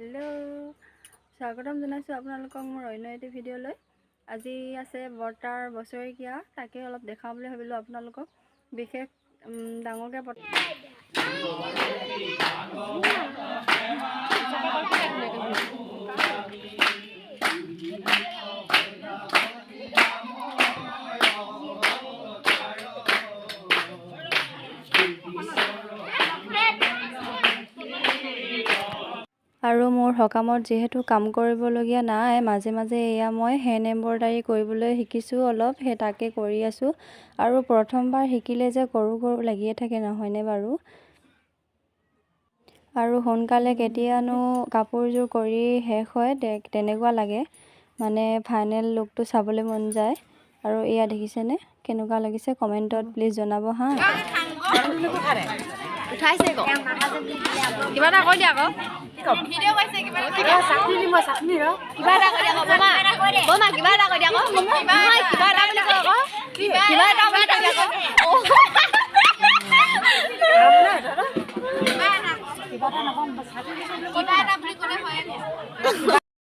Hello', স্বাগতম জনাইছোঁ আপোনালোকক মোৰ অন্য এটি ভিডিঅ'লৈ। আজি আছে বৰ্তাৰ বছৰেকীয়া, তাকে অলপ দেখাওঁ বুলি ভাবিলোঁ আপোনালোকক। বিশেষ ডাঙৰকৈ পত আৰু মোৰ সকামত যিহেতু কাম কৰিবলগীয়া নাই, মাজে মাজে এয়া মই হেণ্ড এম্ব্ৰইডাৰী কৰিবলৈ শিকিছোঁ অলপ, সেই তাকে কৰি আছোঁ। আৰু প্ৰথমবাৰ শিকিলে যে কৰোঁ কৰোঁ লাগিয়ে থাকে, নহয়নে বাৰু? আৰু সোনকালে কেতিয়ানো কাপোৰযোৰ কৰি শেষ হয় তেনেকুৱা লাগে, মানে ফাইনেল লুকটো চাবলৈ মন যায়। আৰু এয়া দেখিছেনে, কেনেকুৱা লাগিছে কমেণ্টত প্লিজ জনাব হা। উঠাইছে আকৌ, কিবা এটা কৈ দিয়া আকৌ। কিবা এটা কৈ দিয়া আকৌ বমা, বমা, কিবা এটা কৈ দিয়া আকৌ। নহয়, কিবা এটা বুলি কয় আকৌ, কিবা এটা বুলি কৈ দিয়া আকৌ। কিবা এটা বুলি ক'লে হয়।